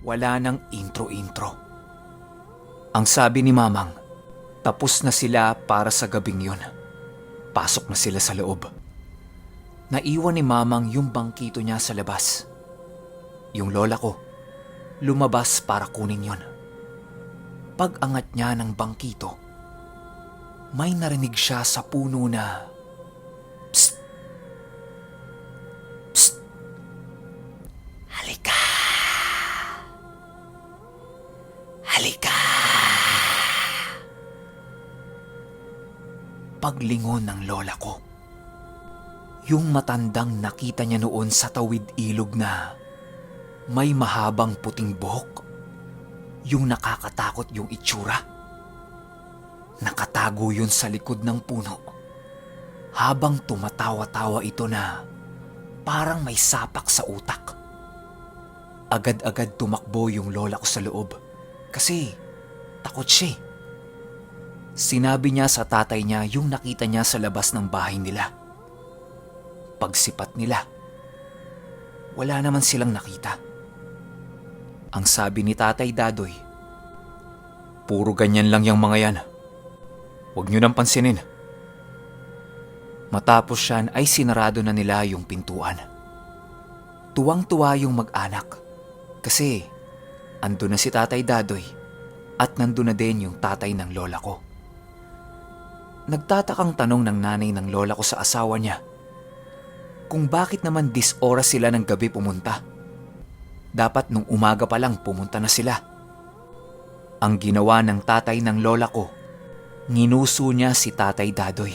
Wala nang intro-intro. Ang sabi ni Mamang, tapos na sila para sa gabing yun. Pasok na sila sa loob. Naiwan ni Mamang yung bangkito niya sa labas. Yung lola ko, lumabas para kunin yon. Pag-angat niya ng bangkito, may narinig siya sa puno na, "Psst! Psst! Halika! Halika!" Paglingon ng lola ko, yung matandang nakita niya noon sa tawid ilog na may mahabang puting buhok, yung nakakatakot yung itsura. Nakatago yun sa likod ng puno habang tumatawa-tawa ito na parang may sapak sa utak. Agad-agad tumakbo yung lola ko sa loob kasi takot siya. Sinabi niya sa tatay niya yung nakita niya sa labas ng bahay nila. Pagsipat nila, wala naman silang nakita. Ang sabi ni Tatay Dadoy, "Puro ganyan lang yung mga yan. Huwag niyo nang pansinin." Matapos yan ay sinarado na nila yung pintuan. Tuwang-tuwa yung mag-anak kasi andun na si Tatay Dadoy at nandun na din yung tatay ng lola ko. Nagtatakang tanong ng nanay ng lola ko sa asawa niya kung bakit naman 10 oras sila ng gabi pumunta. Dapat nung umaga pa lang pumunta na sila. Ang ginawa ng tatay ng lola ko, nginuso niya si Tatay Dadoy.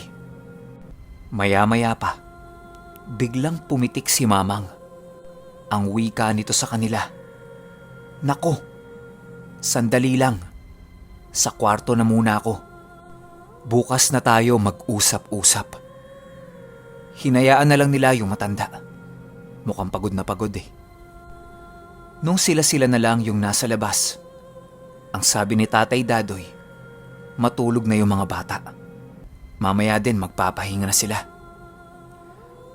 Maya-maya pa, biglang pumitik si Mamang. Ang wika nito sa kanila, "Nako, sandali lang. Sa kwarto na muna ako. Bukas na tayo mag-usap-usap." Hinayaan na lang nila yung matanda. Mukhang pagod na pagod eh. Nung sila-sila na lang yung nasa labas, ang sabi ni Tatay Dadoy, matulog na yung mga bata. Mamaya din magpapahinga na sila.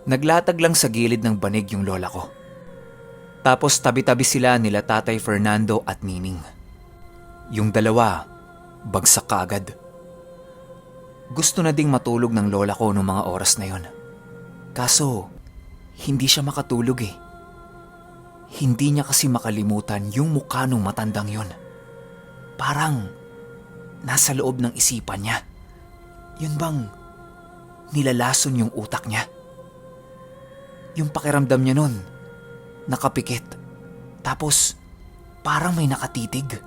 Naglatag lang sa gilid ng banig yung lola ko. Tapos tabi-tabi sila nila Tatay Fernando at Nining. Yung dalawa, bagsak kaagad. Gusto na ding matulog ng lola ko noong mga oras na yon. Kaso, hindi siya makatulog eh. Hindi niya kasi makalimutan yung mukha nung matandang yon. Parang nasa loob ng isipan niya. Yun bang nilalason yung utak niya? Yung pakiramdam niya nun, nakapikit. Tapos parang may nakatitig.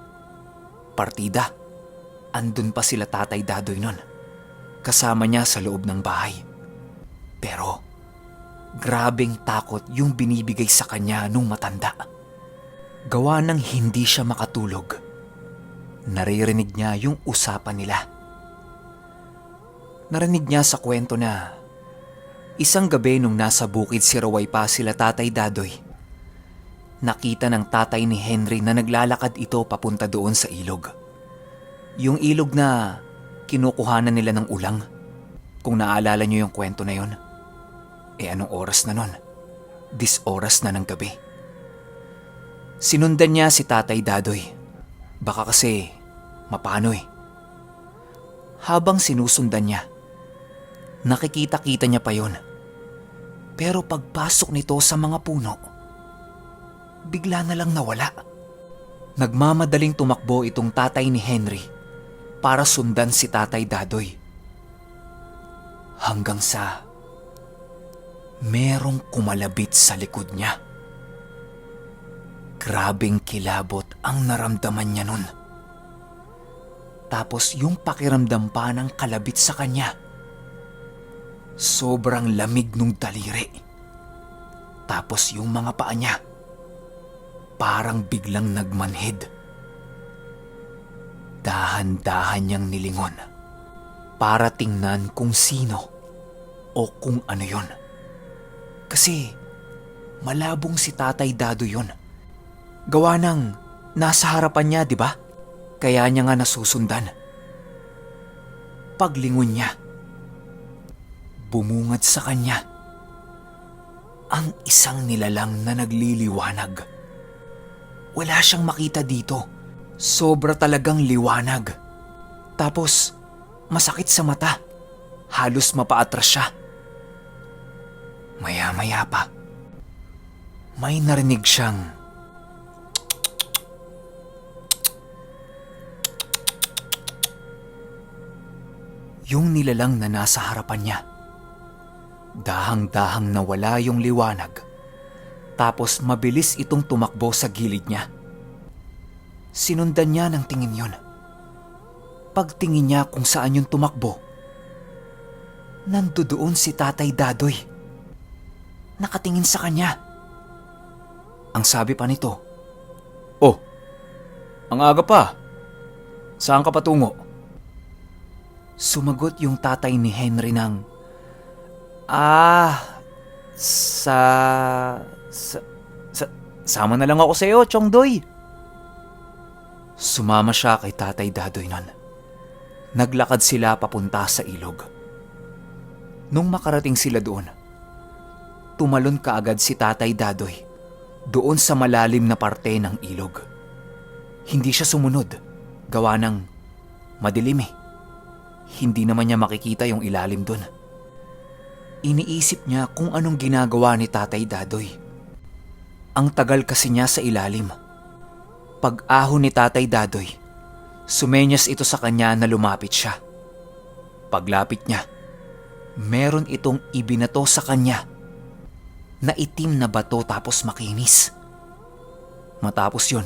Partida, andun pa sila Tatay Dadoy nun. Kasama niya sa loob ng bahay. Pero grabeng takot yung binibigay sa kanya nung matanda. Gawa ng hindi siya makatulog, naririnig niya yung usapan nila. Narinig niya sa kwento na isang gabi nung nasa bukid si Raway pa sila Tatay Dadoy, nakita ng tatay ni Henry na naglalakad ito papunta doon sa ilog. Yung ilog na kinukuhanan nila ng ulang, kung naalala niyo yung kwento na yon. Anong oras na nun? 10 oras na ng gabi. Sinundan niya si Tatay Dadoy. Baka kasi mapano eh. Habang sinusundan niya, nakikita-kita niya pa yon. Pero pagpasok nito sa mga puno, bigla na lang nawala. Nagmamadaling tumakbo itong tatay ni Henry para sundan si Tatay Dadoy. Hanggang sa merong kumalabit sa likod niya. Grabeng kilabot ang naramdaman niya nun. Tapos yung pakiramdam pa ng kalabit sa kanya, sobrang lamig nung daliri. Tapos yung mga paa niya, parang biglang nagmanhid. Dahan-dahan niyang nilingon para tingnan kung sino o kung ano yon. Kasi malabong si Tatay Dado yon. Gawa ng nasa harapan niya, di ba? Kaya niya nga nasusundan. Paglingon niya, bumungad sa kanya ang isang nilalang na nagliliwanag. Wala siyang makita dito. Sobra talagang liwanag. Tapos, masakit sa mata. Halos mapaatras siya. Maya-maya pa, may narinig siyang yung nilalang na nasa harapan niya. Dahang-dahang nawala yung liwanag, tapos mabilis itong tumakbo sa gilid niya. Sinundan niya ng tingin yon. Pagtingin niya kung saan yung tumakbo, nandoon si Tatay Dadoy. Nakatingin sa kanya. Ang sabi pa nito, "Oh, ang aga pa. Saan ka patungo?" Sumagot yung tatay ni Henry ng, sa, sama na lang ako sa iyo, Chongdoy." Sumama siya kay Tatay Dadoy nun. Naglakad sila papunta sa ilog. Nung makarating sila doon, tumalon kaagad si Tatay Dadoy doon sa malalim na parte ng ilog. Hindi siya sumunod, gawa ng madilim eh. Hindi naman niya makikita yung ilalim doon. Iniisip niya kung anong ginagawa ni Tatay Dadoy. Ang tagal kasi niya sa ilalim. Pag-ahon ni Tatay Dadoy, sumenyas ito sa kanya na lumapit siya. Paglapit niya, meron itong ibinato sa kanya na itim na bato tapos makinis. Matapos yun,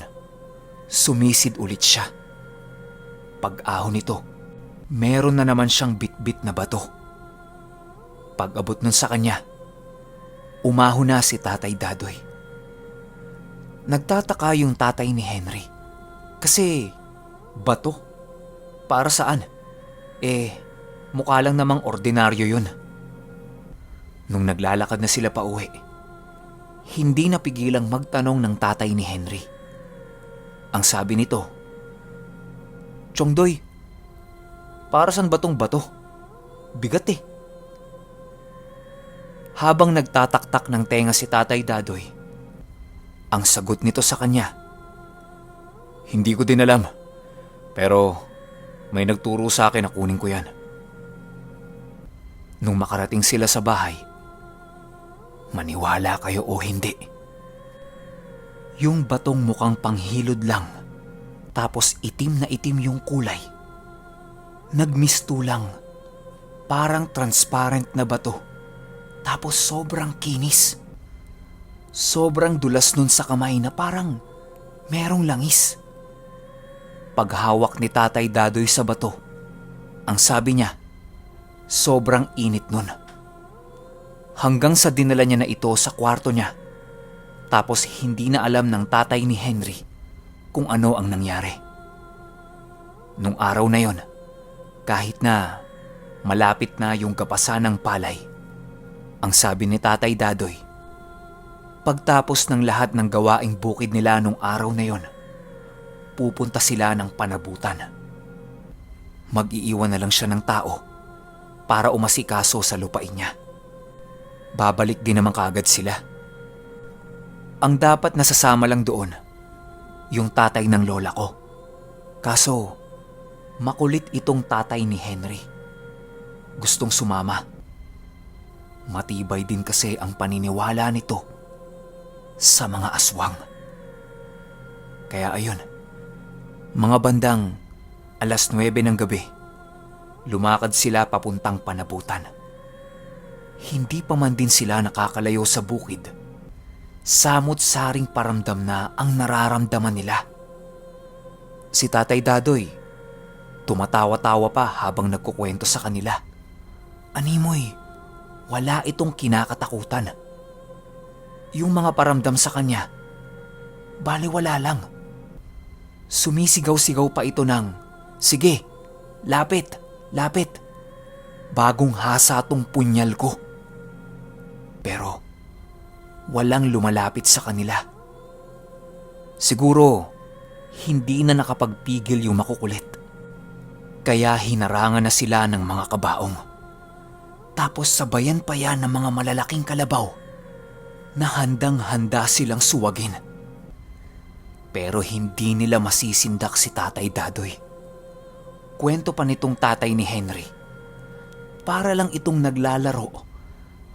sumisid ulit siya. Pag-ahon nito, meron na naman siyang bitbit na bato. Pag-abot nun sa kanya, umahon na si Tatay Dadoy. Nagtataka yung tatay ni Henry. Kasi, bato? Para saan? Mukha lang namang ordinaryo yun. Nung naglalakad na sila pauwi, hindi napigilang magtanong ng tatay ni Henry. Ang sabi nito, "Chongdoy, para saan ba tong bato? Bigat eh." Habang nagtataktak ng tenga si Tatay Dadoy, ang sagot nito sa kanya, "Hindi ko din alam, pero may nagturo sa akin na kunin ko yan." Nung makarating sila sa bahay, maniwala kayo o hindi, yung batong mukhang panghilod lang, tapos itim na itim yung kulay, nagmistulang, parang transparent na bato, tapos sobrang kinis. Sobrang dulas nun sa kamay na parang merong langis. Paghawak ni Tatay Dadoy sa bato, ang sabi niya, sobrang init nun. Hanggang sa dinala niya na ito sa kwarto niya, tapos hindi na alam ng tatay ni Henry kung ano ang nangyari. Nung araw na yon, kahit na malapit na yung kapasan ng palay, ang sabi ni Tatay Dadoy, pagtapos ng lahat ng gawaing bukid nila nung araw na yon, pupunta sila ng panabutan. Mag-iiwan na lang siya ng tao para umasikaso sa lupain niya. Babalik din naman kaagad sila. Ang dapat nasasama lang doon, yung tatay ng lola ko. Kaso, makulit itong tatay ni Henry. Gustong sumama. Matibay din kasi ang paniniwala nito sa mga aswang. Kaya ayun, mga bandang 9:00 ng gabi, lumakad sila papuntang panabutan. Hindi pa man din sila nakakalayo sa bukid, samot-saring paramdam na ang nararamdaman nila. Si Tatay Dadoy, tumatawa-tawa pa habang nagkukwento sa kanila. "Animoy, wala itong kinakatakutan. Yung mga paramdam sa kanya, baliwala lang. Sumisigaw-sigaw pa ito ng, 'Sige, lapit, lapit.' Bagong hasa tong punyal ko. Pero walang lumalapit sa kanila. Siguro hindi na nakapagpigil yung makukulit. Kaya hinarangan na sila ng mga kabaong. Tapos sabayan pa yan ng mga malalaking kalabaw na handang-handa silang suwagin. Pero hindi nila masisindak si Tatay Dadoy. Kwento pa nitong tatay ni Henry. Para lang itong naglalaro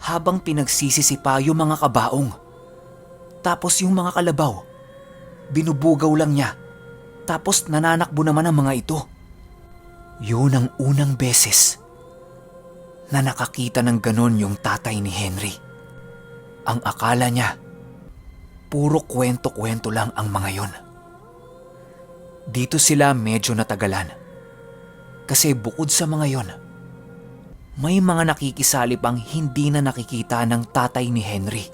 habang pinagsisisipa yung mga kabaong. Tapos yung mga kalabaw, binubugaw lang niya. Tapos nananakbo naman ang mga ito. Yun ang unang beses na nakakita ng ganon yung tatay ni Henry. Ang akala niya, puro kwento-kwento lang ang mga yon. Dito sila medyo natagalan. Kasi bukod sa mga yon, may mga nakikisali pang hindi na nakikita ng tatay ni Henry.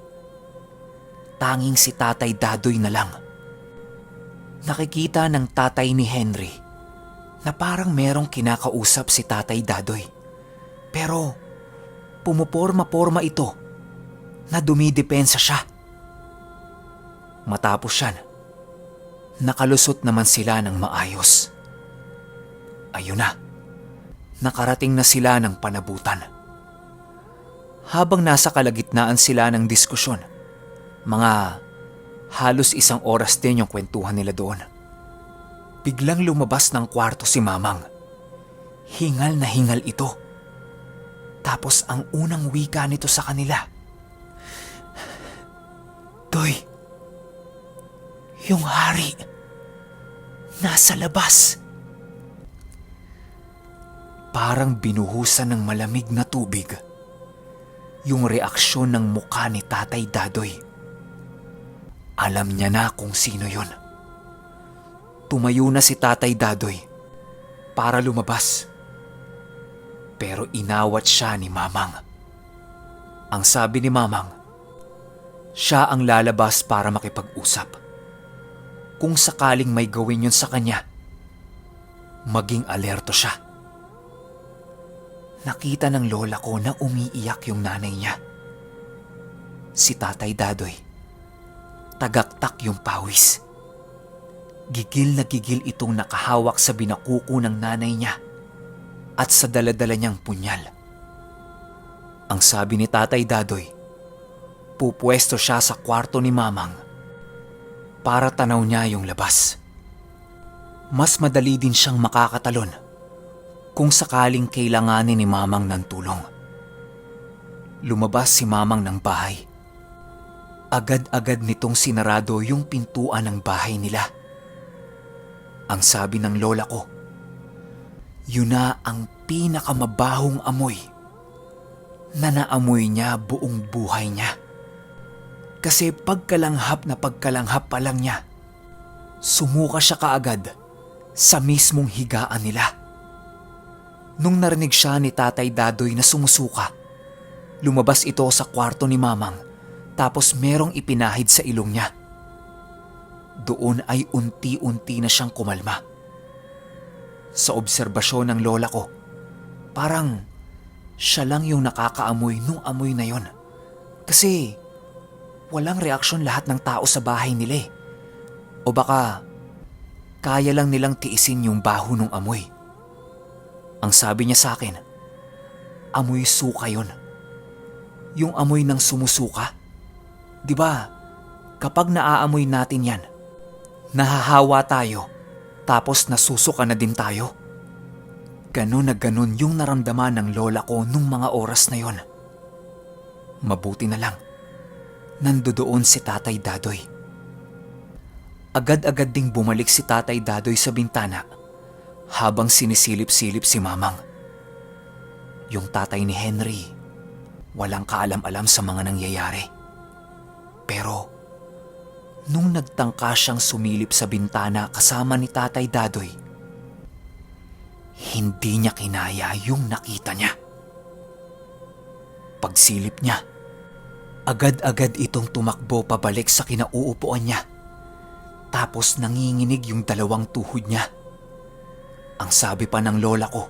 Tanging si Tatay Dadoy na lang. Nakikita ng tatay ni Henry na parang merong kinakausap si Tatay Dadoy. Pero pumuporma-porma ito na dumidepensa siya. Matapos yan, nakalusot naman sila ng maayos. Ayun na, nakarating na sila ng panabutan. Habang nasa kalagitnaan sila ng diskusyon, mga halos 1 oras din yung kwentuhan nila doon. Biglang lumabas ng kwarto si Mamang. Hingal na hingal ito. Tapos ang unang wika nito sa kanila, "Toy, yung hari nasa labas." Parang binuhusan ng malamig na tubig yung reaksyon ng mukha ni Tatay Dadoy. Alam niya na kung sino yon. Tumayo na si Tatay Dadoy para lumabas. Pero inawat siya ni Mamang. Ang sabi ni Mamang, siya ang lalabas para makipag-usap. Kung sakaling may gawin yun sa kanya, maging alerto siya. Nakita ng lola ko na umiiyak yung nanay niya. Si Tatay Dadoy, tagaktak yung pawis. Gigil na gigil itong nakahawak sa binakuko ng nanay niya at sa daladala niyang punyal. Ang sabi ni Tatay Dadoy, pupwesto siya sa kwarto ni Mamang para tanaw niya yung labas. Mas madali din siyang makakatalon kung sakaling kailanganin ni Mamang ng tulong. Lumabas si Mamang ng bahay. Agad-agad nitong sinarado yung pintuan ng bahay nila. Ang sabi ng lola ko, yun na ang pinakamabahong amoy na naamoy niya buong buhay niya. Kasi pagkalanghap na pagkalanghap pa lang niya, sumuka siya kaagad sa mismong higaan nila. Nung narinig siya ni Tatay Dadoy na sumusuka, lumabas ito sa kwarto ni Mamang tapos merong ipinahid sa ilong niya. Doon ay unti-unti na siyang kumalma. Sa obserbasyon ng lola ko, parang siya lang yung nakakaamoy nung amoy na yon. Kasi walang reaksyon lahat ng tao sa bahay nila eh. O baka kaya lang nilang tiisin yung baho nung amoy. Ang sabi niya sa akin, amoy suka yon. Yung amoy ng sumusuka. Diba, kapag naaamoy natin yan, nahahawa tayo, tapos nasusuka na din tayo. Ganon na ganon yung naramdaman ng lola ko nung mga oras na yon. Mabuti na lang, nandoon si Tatay Dadoy. Agad-agad ding bumalik si Tatay Dadoy sa bintana habang sinisilip-silip si Mamang. Yung tatay ni Henry, walang kaalam-alam sa mga nangyayari. Pero nung nagtangka siyang sumilip sa bintana kasama ni Tatay Dadoy, hindi niya kinaya yung nakita niya. Pagsilip niya, agad-agad itong tumakbo pabalik sa kinauupuan niya. Tapos nanginginig yung 2 tuhod niya. Ang sabi pa ng lola ko,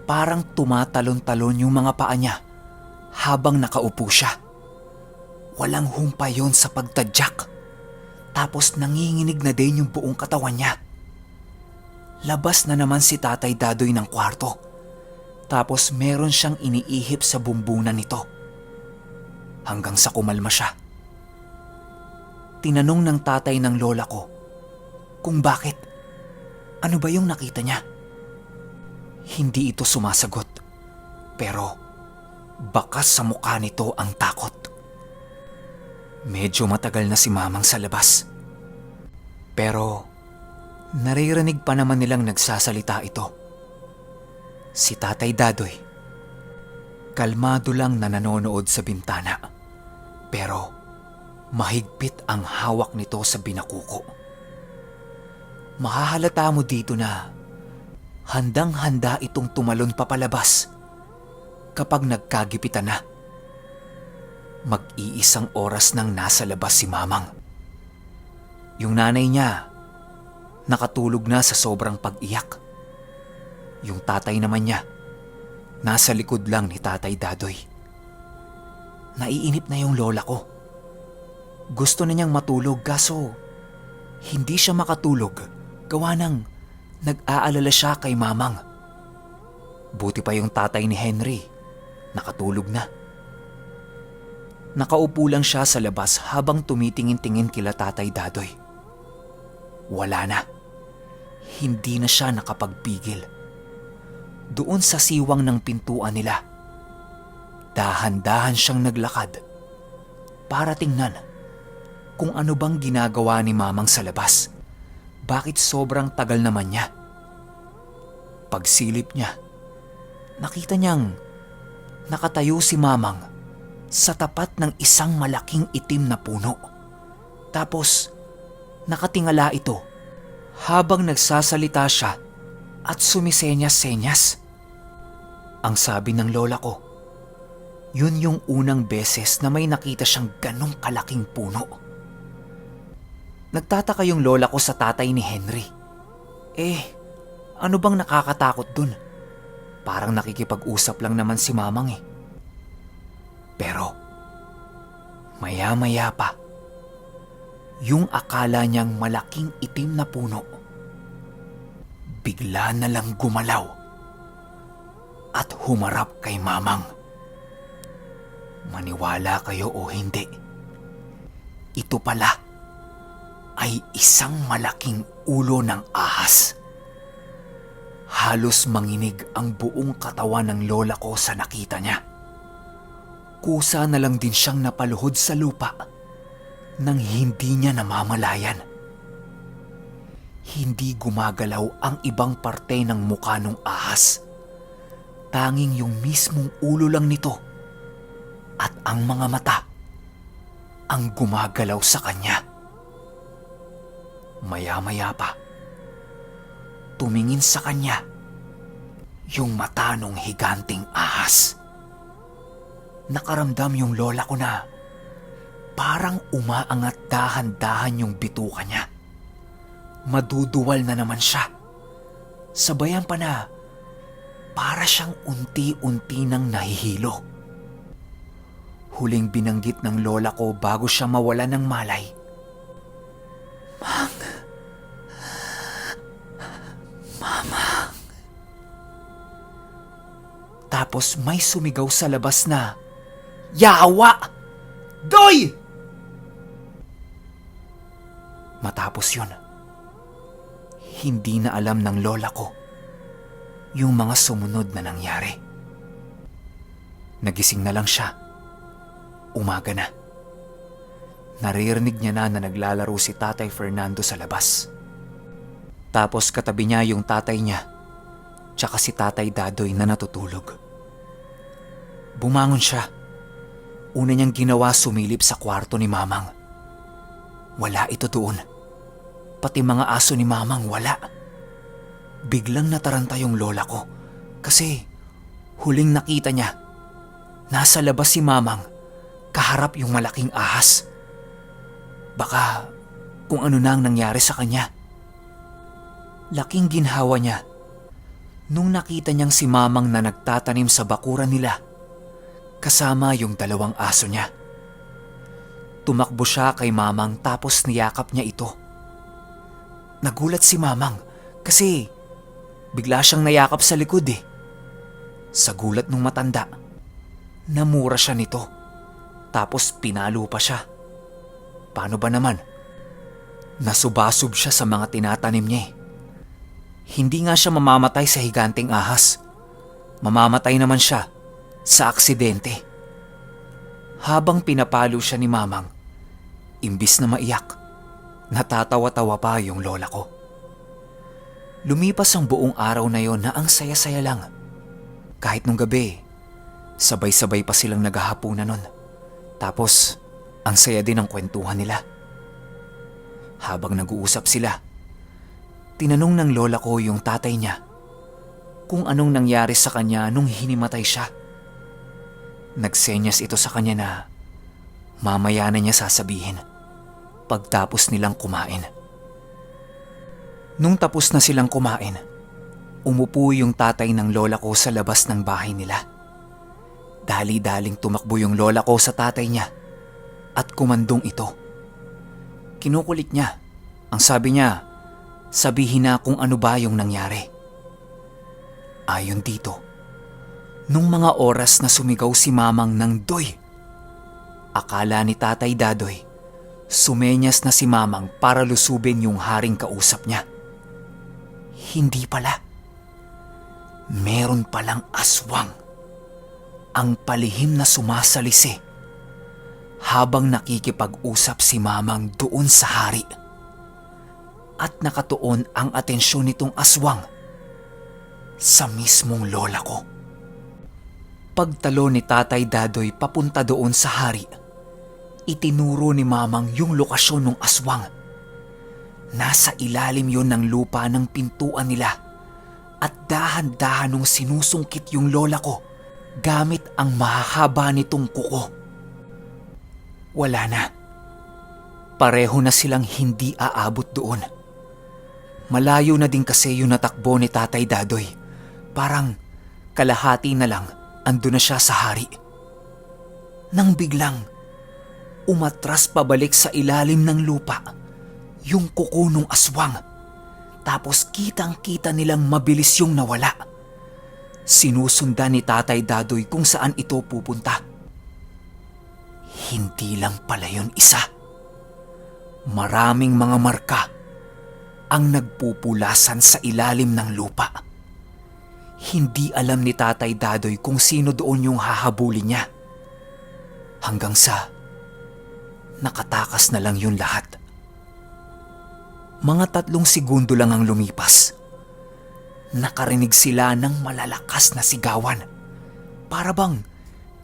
parang tumatalon-talon yung mga paa niya habang nakaupo siya. Walang humpay yon sa pagtadyak. Tapos nanginginig na din yung buong katawan niya. Labas na naman si Tatay Dadoy ng kwarto. Tapos meron siyang iniihip sa bumbunan nito. Hanggang sa kumalma siya. Tinanong ng tatay ng lola ko kung bakit. Ano ba yung nakita niya? Hindi ito sumasagot, pero bakas sa mukha nito ang takot. Medyo matagal na si Mamang sa labas. Pero naririnig pa naman nilang nagsasalita ito. Si Tatay Dadoy, kalmado lang na nanonood sa bintana. Pero mahigpit ang hawak nito sa binakuko. Mahahalata mo dito na handang-handa itong tumalon papalabas kapag nagkagipitan na. Mag-iisang oras nang nasa labas si Mamang. Yung nanay niya, nakatulog na sa sobrang pag-iyak. Yung tatay naman niya, nasa likod lang ni Tatay Dadoy. Naiinip na yung lola ko. Gusto na niyang matulog kaso hindi siya makatulog gawa ng nag-aalala siya kay Mamang. Buti pa yung tatay ni Henry, nakatulog na. Nakaupo lang siya sa labas habang tumitingin-tingin kila Tatay Dadoy. Wala na. Hindi na siya nakapagpigil. Doon sa siwang ng pintuan nila, dahan-dahan siyang naglakad para tingnan kung ano bang ginagawa ni Mamang sa labas. Bakit sobrang tagal naman niya? Pagsilip niya, nakita niyang nakatayo si Mamang sa tapat ng isang malaking itim na puno. Tapos nakatingala ito habang nagsasalita siya at sumisenyas-senyas. Ang sabi ng lola ko, yun yung unang beses na may nakita siyang ganong kalaking puno. Nagtataka yung lola ko sa tatay ni Henry. Ano bang nakakatakot dun? Parang nakikipag-usap lang naman si Mamang eh. Pero maya-maya pa, yung akala niyang malaking itim na puno, bigla na lang gumalaw at humarap kay Mamang. Maniwala kayo o hindi, ito pala ay isang malaking ulo ng ahas. Halos manginig ang buong katawan ng lola ko sa nakita niya. Kusa na lang din siyang napaluhod sa lupa nang hindi niya namamalayan. Hindi gumagalaw ang ibang parte ng mukha ng ahas. Tanging yung mismong ulo lang nito at ang mga mata ang gumagalaw sa kanya. Maya-maya pa, tumingin sa kanya yung mata nung higanting ahas. Nakaramdam yung lola ko na parang umaangat dahan-dahan yung bituka niya. Maduduwal na naman siya. Sabayan pa na para siyang unti-unti nang nahihilo. Huling binanggit ng lola ko bago siya mawala ng malay. Mama. Tapos may sumigaw sa labas na, "Yawa! Doy!" Matapos yun, hindi na alam ng lola ko yung mga sumunod na nangyari. Nagising na lang siya. Umaga na. Naririnig niya na naglalaro si Tatay Fernando sa labas. Tapos katabi niya yung tatay niya, tsaka si Tatay Dadoy na natutulog. Bumangon siya. Una niyang ginawa sumilip sa kwarto ni Mamang. Wala ito doon. Pati mga aso ni Mamang wala. Biglang nataranta yung lola ko kasi huling nakita niya, nasa labas si Mamang, kaharap yung malaking ahas. Baka kung ano na ang nangyari sa kanya. Laking ginhawa niya nung nakita niyang si Mamang na nagtatanim sa bakuran nila kasama yung dalawang aso niya. Tumakbo siya kay Mamang tapos niyakap niya ito. Nagulat si Mamang kasi bigla siyang nayakap sa likod eh. Sa gulat ng matanda, namura siya nito tapos pinalo pa siya. Paano ba naman? Nasubasub siya sa mga tinatanim niya. Hindi nga siya mamamatay sa higanteng ahas. Mamamatay naman siya sa aksidente. Habang pinapalo siya ni Mamang, imbis na maiyak, natatawa-tawa pa yung lola ko. Lumipas ang buong araw na yon na ang saya-saya lang. Kahit nung gabi, sabay-sabay pa silang naghahapunan nun. Tapos, ang saya din ng kwentuhan nila. Habang nag-uusap sila, tinanong ng lola ko yung tatay niya kung anong nangyari sa kanya nung hinimatay siya. Nagsenyas ito sa kanya na mamaya na niya sasabihin pagtapos nilang kumain. Nung tapos na silang kumain, umupo yung tatay ng lola ko sa labas ng bahay nila. Dali-daling tumakbo yung lola ko sa tatay niya at kumandong ito. Kinukulit niya. Ang sabi niya, sabihin na kung ano ba yung nangyari. Ayon dito, nung mga oras na sumigaw si Mamang ng doy, akala ni Tatay Dadoy, sumenyas na si Mamang para lusubin yung haring kausap niya. Hindi pala. Meron palang aswang. Ang palihim na sumasalisi habang nakikipag-usap si Mamang doon sa hari. At nakatuon ang atensyon nitong aswang sa mismong lola ko. Pagtalo ni Tatay Dadoy papunta doon sa hari, itinuro ni Mamang yung lokasyon ng aswang. Nasa ilalim yon ng lupa ng pintuan nila at dahan-dahan nung sinusungkit yung lola ko gamit ang mahahaba nitong kuko. Wala na. Pareho na silang hindi aabot doon. Malayo na din kasi yung natakbo ni Tatay Dadoy. Parang kalahati na lang andun na siya sa hari. Nang biglang umatras pabalik sa ilalim ng lupa yung kuko ng aswang. Tapos kitang-kita nilang mabilis yung nawala. Sinusundan ni Tatay Dadoy kung saan ito pupunta. Hindi lang pala yun isa. Maraming mga marka ang nagpupulasan sa ilalim ng lupa. Hindi alam ni Tatay Dadoy kung sino doon yung hahabulin niya. Hanggang sa nakatakas na lang yun lahat. Mga 3 segundo lang ang lumipas. Nakarinig sila ng malalakas na sigawan. Para bang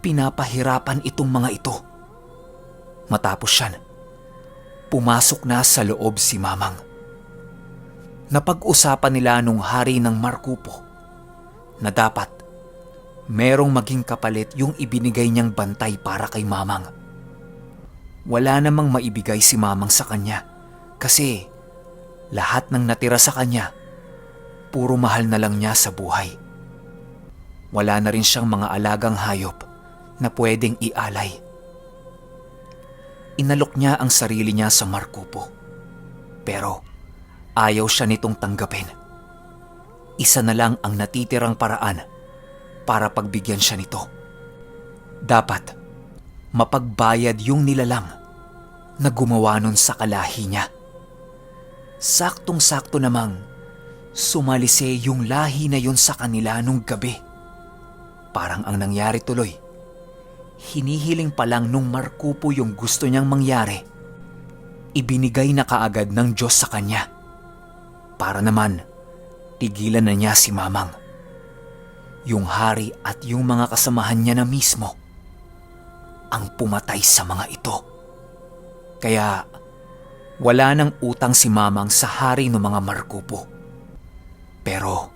pinapahirapan itong mga ito. Matapos yan, pumasok na sa loob si Mamang. Napag-usapan nila nung hari ng Markupo na dapat merong maging kapalit yung ibinigay niyang bantay para kay Mamang. Wala namang maibigay si Mamang sa kanya kasi lahat ng natira sa kanya, puro mahal na lang niya sa buhay. Wala na rin siyang mga alagang hayop na pwedeng ialay. Inalok niya ang sarili niya sa Markupo. Pero ayaw siya nitong tanggapin. Isa na lang ang natitirang paraan para pagbigyan siya nito. Dapat mapagbayad yung nilalang na gumawa nun sa kalahi niya. Saktong-sakto namang sumalise yung lahi na yun sa kanila nung gabi. Parang ang nangyari tuloy, hinihiling pa lang nung Markupo yung gusto niyang mangyari, ibinigay na kaagad ng Diyos sa kanya. Para naman, tigilan na niya si Mamang. Yung hari at yung mga kasamahan niya na mismo ang pumatay sa mga ito. Kaya wala nang utang si Mamang sa hari ng mga Markupo. Pero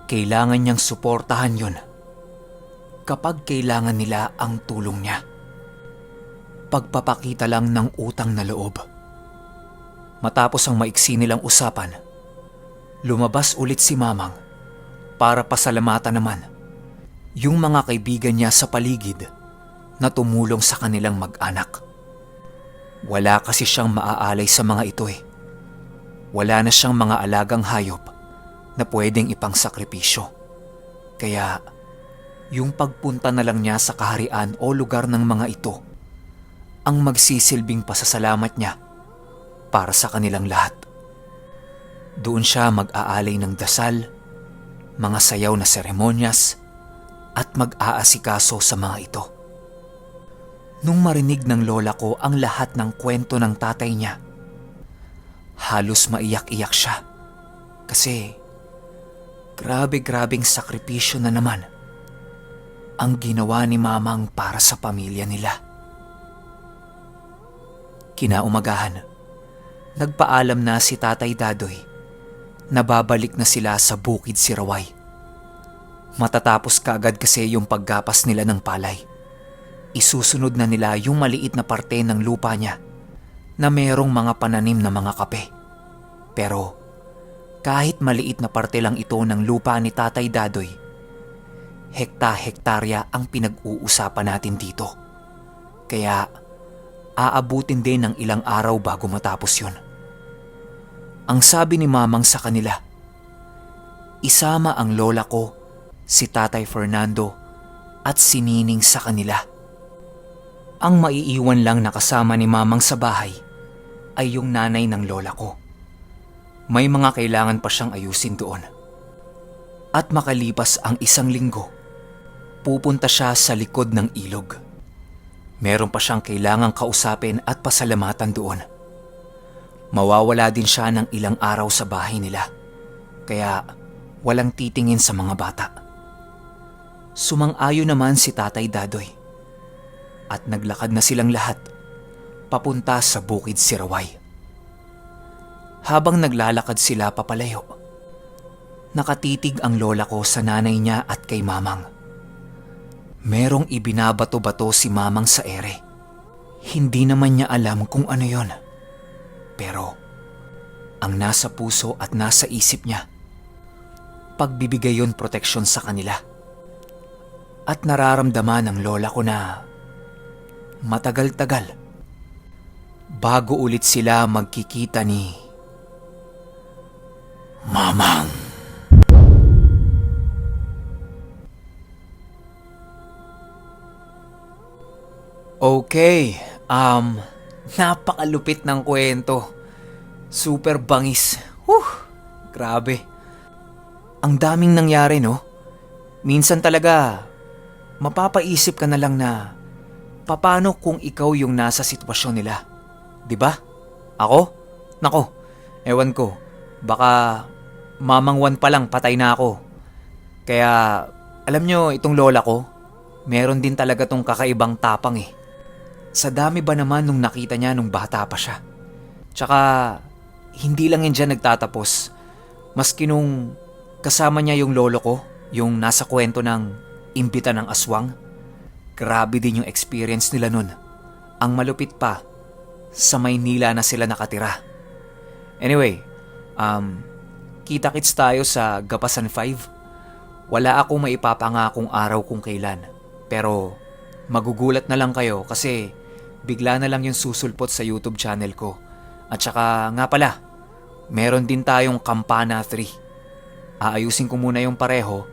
kailangan niyang suportahan yun kapag kailangan nila ang tulong niya. Pagpapakita lang ng utang na loob. Matapos ang maiksi nilang usapan, lumabas ulit si Mamang para pasalamatan naman yung mga kaibigan niya sa paligid na tumulong sa kanilang mag-anak. Wala kasi siyang maaalay sa mga ito eh. Wala na siyang mga alagang hayop na pwedeng ipangsakripisyo. Kaya yung pagpunta na lang niya sa kaharian o lugar ng mga ito ang magsisilbing pasasalamat niya para sa kanilang lahat. Doon siya mag-aalay ng dasal, mga sayaw na seremonyas, at mag-aasikaso sa mga ito. Nung marinig ng lola ko ang lahat ng kwento ng tatay niya, halos maiyak-iyak siya kasi grabe-grabing sakripisyo na naman ang ginawa ni Mamang para sa pamilya nila. Kinaumagahan, nagpaalam na si Tatay Dadoy na babalik na sila sa bukid Siraway. Matatapos kaagad kasi yung paggapas nila ng palay. Isusunod na nila yung maliit na parte ng lupa niya na mayroong mga pananim na mga kape. Pero kahit maliit na parte lang ito ng lupa ni Tatay Dadoy, hekta-hektarya ang pinag-uusapan natin dito. Kaya aabutin din ng ilang araw bago matapos yun. Ang sabi ni Mamang sa kanila, isama ang lola ko, si Tatay Fernando at si Nining sa kanila. Ang maiiwan lang na kasama ni Mamang sa bahay ay yung nanay ng lola ko. May mga kailangan pa siyang ayusin doon. At makalipas ang 1 linggo, pupunta siya sa likod ng ilog. Meron pa siyang kailangang kausapin at pasalamatan doon. Mawawala din siya ng ilang araw sa bahay nila, kaya walang titingin sa mga bata. Sumang-ayon naman si Tatay Dadoy at naglakad na silang lahat papunta sa bukid Siraway. Habang naglalakad sila papalayo, nakatitig ang lola ko sa nanay niya at kay Mamang. Merong ibinabato-bato si Mamang sa ere. Hindi naman niya alam kung ano yon. Pero ang nasa puso at nasa isip niya, pagbibigay yon proteksyon sa kanila. At nararamdaman ng lola ko na matagal-tagal bago ulit sila magkikita ni Mamang. Okay, napakalupit ng kwento. Super bangis. Grabe. Ang daming nangyari, no? Minsan talaga, mapapaisip ka na lang na paano kung ikaw yung nasa sitwasyon nila. 'Di ba? Ako? Nako, ewan ko. Baka Mamang 1 pa lang patay na ako. Kaya alam nyo, itong lola ko, meron din talaga tong kakaibang tapang eh. Sa dami ba naman nung nakita niya nung bata pa siya. Tsaka hindi lang yan dyan nagtatapos. Maski nung kasama niya yung lolo ko, yung nasa kwento ng imbita ng aswang, grabe din yung experience nila nun. Ang malupit pa, sa Maynila na sila nakatira. Anyway, kita-kits tayo sa Gapasan 5. Wala akong maipapangakong araw kung kailan. Pero magugulat na lang kayo kasi bigla na lang yung susulpot sa YouTube channel ko. At saka nga pala, meron din tayong Kampana 3. Aayusin ko muna yung pareho,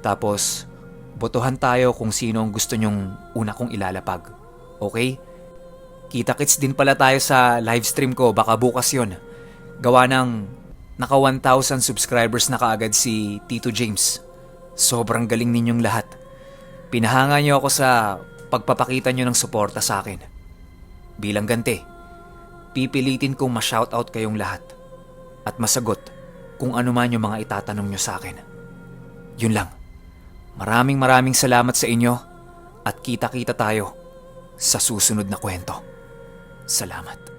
tapos botohan tayo kung sino ang gusto nyong una kong ilalapag. Okay? Kita-kits din pala tayo sa live stream ko, baka bukas yon. Gawa ng naka 1,000 subscribers na kaagad si Tito James. Sobrang galing ninyong lahat. Pinahanga niyo ako sa pagpapakita niyo ng suporta sa akin. Bilang ganti, pipilitin kong ma-shoutout kayong lahat at masagot kung ano man yung mga itatanong niyo sa akin. Yun lang. Maraming salamat sa inyo at kita-kita tayo sa susunod na kwento. Salamat.